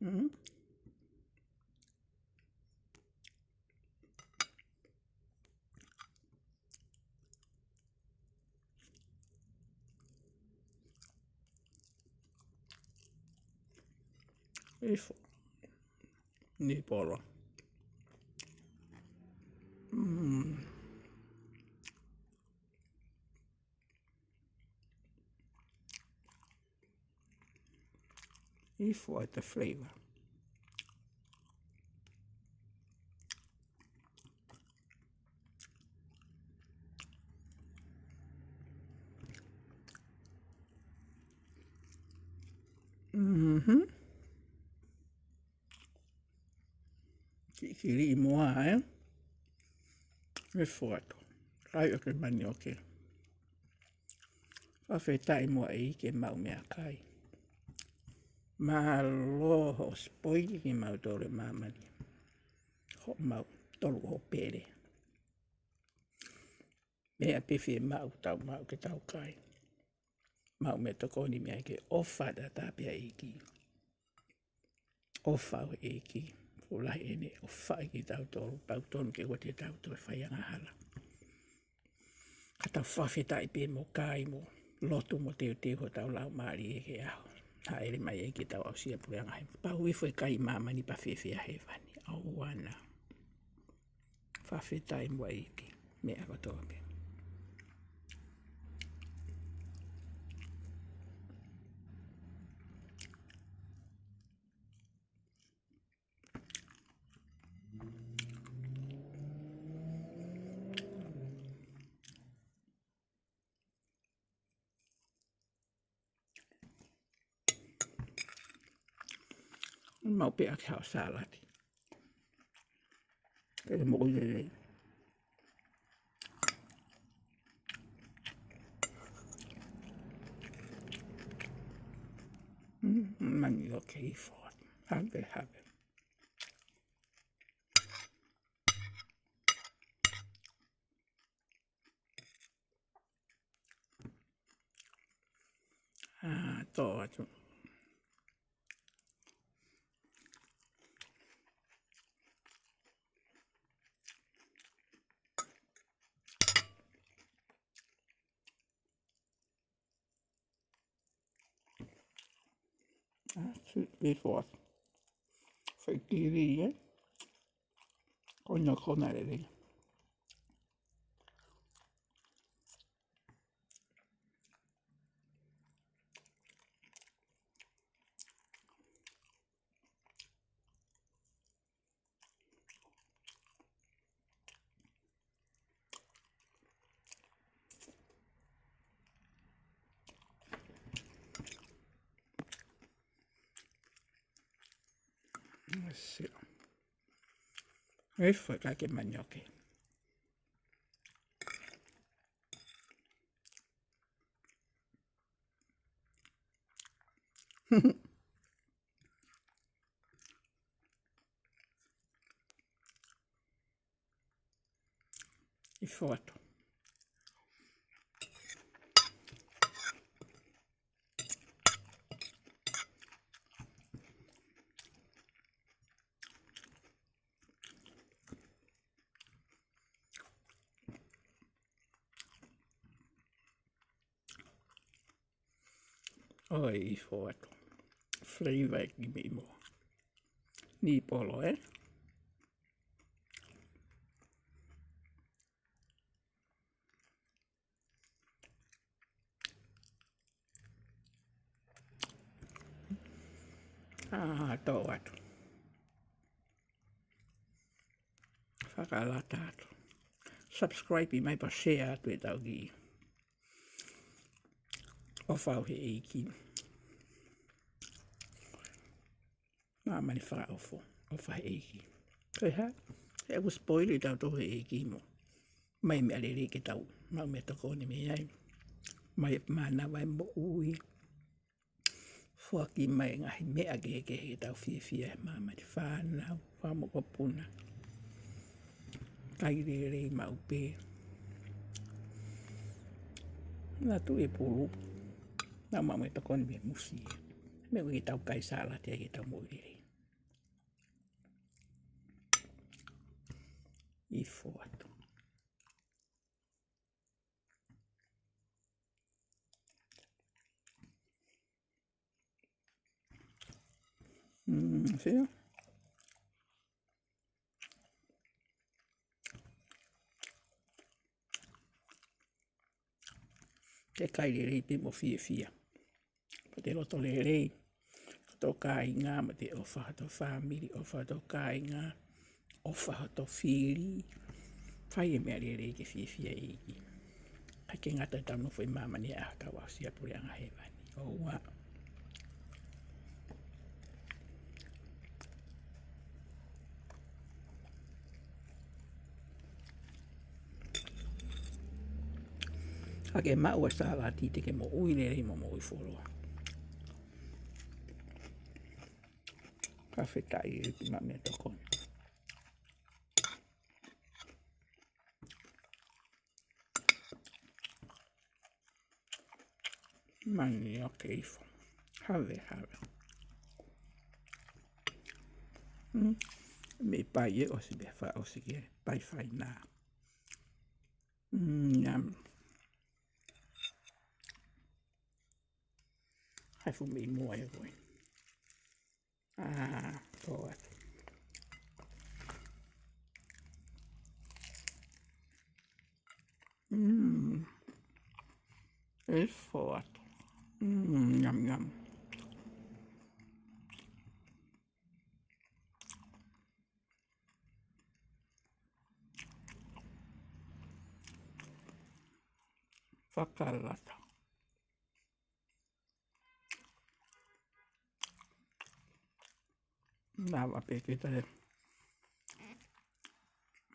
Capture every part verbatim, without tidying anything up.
Mm. Ifo. Ni polo. Mm. Ifo ʻa e flavor. Mhm. Kiʻi kili ʻi muʻa, ē? Mei foato. Kai ʻo ke manioke. Fakafetaʻi muʻa ʻEiki ke maʻu meʻakai. Mālō hoʻo sipoili kimautolu ʻi māmani. Hoʻomou tolu ʻo pele. Meʻa pē fiemaʻu tau maʻu ke tau kai. Maʻu meʻatokoni mei ai ke ʻofa tatau pē ʻa e ʻEiki. ʻOfa ʻa e ʻEiki. Ko e lahi ʻene ʻofa ʻi kitautolu, tau tonu ke ʻoua te tau toe fai angahala. Ka tau fakafetaʻi pē mo kai mo lotu mo teuteu hotau laumālie he ʻaho. Hāʻele mai ʻEiki ke tau aʻusia e puleʻanga hē. Pau ifo e kai ʻi māmani pea fiefia hēvani. ʻAuana. Fakafetaʻi muʻa ʻEiki. Meʻa kotoa pē. Maʻu pē ʻaki haʻo sālati. Ke moʻui lelei. Mm, manioke ifo. Have, have. ʻĀ, tō atu. ʻĀ, si, this was. Fai kili, ē? Kona, kona lelei. Sio. Ē, fai ke manioke. ʻI foato. ʻOi, ʻi foato. Flavor ʻi mei mo. Ni polo, ē? ʻĀ, tō atu. Fakalata atu. Subscribe mai pea share atu ʻetau kiʻi ʻofa ʻa e ʻEiki. Māmani fakaʻofa, ʻofa ʻa e ʻEiki. Ko e hā? He ʻoku spoil ʻe tautolu ʻe he ʻEiki mo. Mai meʻa lelei ke tau maʻu meʻatokoni mei ai. Mai mānava e moʻui. Foaki mai ngaahi meʻa kehekehe ke tau fiefia he māmani, fānau, fanga mokopuna. Kai lelei maʻu pē. Natu e pulu. Nau maʻu meʻatokoni mei musi. Meʻa ke tau kai sālati ai ke tau moʻui lelei. Ifo atu. Mm, sio. Ke kai lelei pē mo fiefia. Mo te loto lelei. Ko hoto kāinga, mo te ʻofa hoto fāmili, ʻofa hoto kāinga, ʻofa hoto fili. Fai e meʻa lelei ke fiefia e ʻEiki. ʻIkai ke ngata ʻetau nofo ʻi māmani, ʻa tau aʻusia puleʻanga hēvani. ʻOua. Ka ke maʻu ʻa e sālati te ke moʻui lelei mo moʻui fuoloa. Fakafetaʻi ʻEiki mo e meʻatokoni. Mani o ke ifo. Have, have. Mm. Mei pai ē ʻosi pē fakaʻosi ke pai fainā. Mm, yum. Hai fu mei mua e voi. Ah, ko atu. Mm. Ifo atu. Mm, yum, yum. Fakalata. Lava pē ke tale.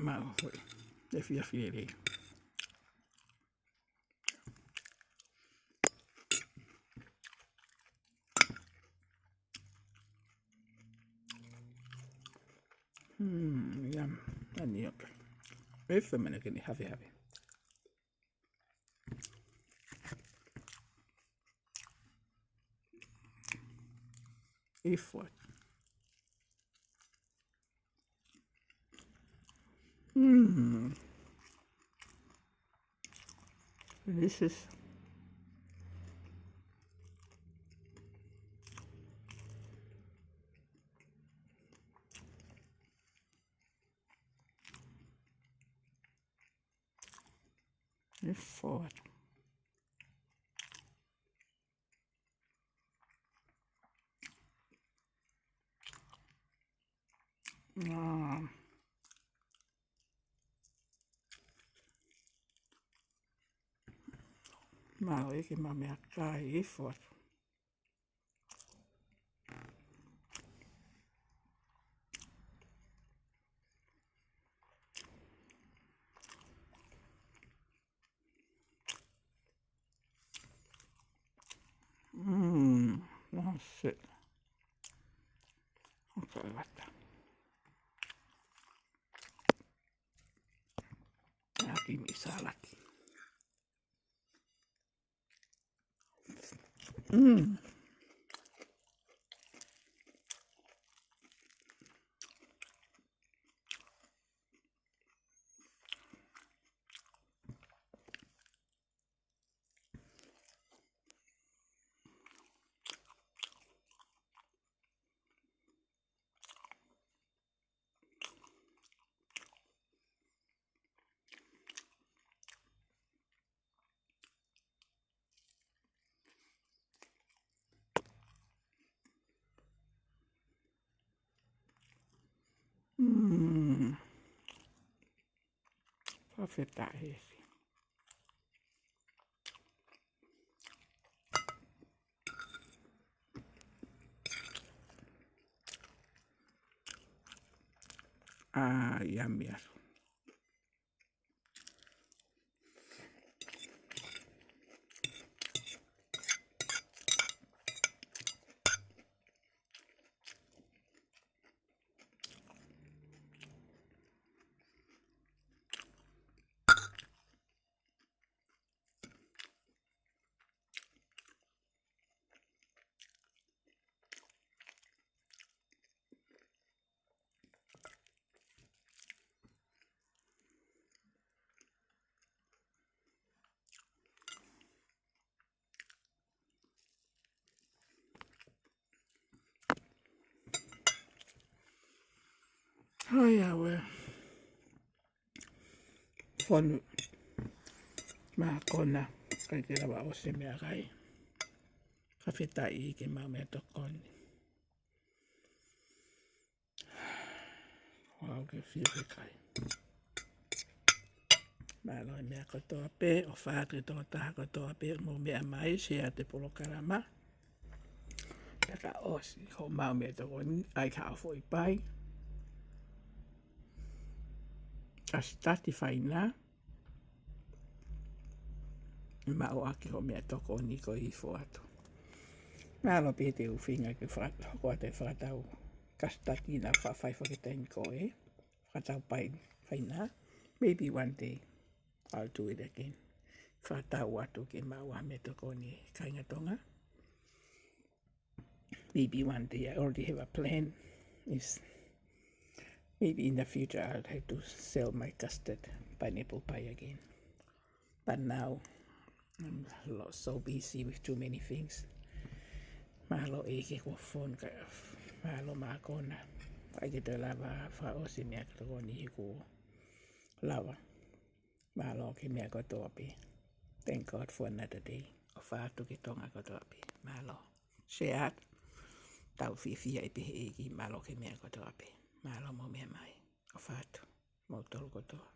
Maʻu hoʻi. Te fiefia lelei. Hmm, yum. Ani o ke. Ese mene ke ni have, have. Ifo atu. Mm. Delicious. Ifo atu. Ah. Mālō ʻEiki mo e meʻakai, ifo atu. Mm, that's it. Okay, what the? Haʻakiʻi salad. Mm. Mm. Fakafetaʻi ʻEiki. Ah, yummy. ʻAi, ʻaue. Fonu mākona, ʻikai ke lava ʻosi meʻakai. Fakafetaʻi ke maʻu meʻatokoni. Wow, ke fie ke kai. Mālō e meʻa kotoa pē, ʻofa atu ki he tokotaha kotoa pē, mou meʻa mai, share atu e polokalama. Pea ka ʻosi hoʻomou meʻatokoni, ʻai ha foʻi pai. Ka sitati faina. Maʻu ʻaki hoʻo meʻatokoni ko e hifo atu. Mālō pē he ʻuhinga ke faka-, hoko atu e fakatau. Ka sitati naʻa faʻa fai fakataimi ko ē. Fakatau pai faina. Maybe one day I'll do it again. Fakatau atu ke maʻu ha meʻatokoni kāinga Tonga. Maybe one day, I already have a plan. Is maybe in the future I'll have to sell my custard pineapple pie again. But now, I'm lo-, so busy with too many things. Mālō ʻEiki kuo fonu ka, mālō mākona. ʻIkai ke toe lava fakaʻosi meʻatokoni he kuo lava. Mālō ki he meʻa kotoa pē. Thank God for another day. ʻOfa atu ki Tonga kotoa pē. Mālō. Share atu. Tau fiefia ʻi he ʻEiki, mālō ki he meʻa kotoa pē. Mālō mou meʻa mai. ʻOfa atu. Moutolu kotoa.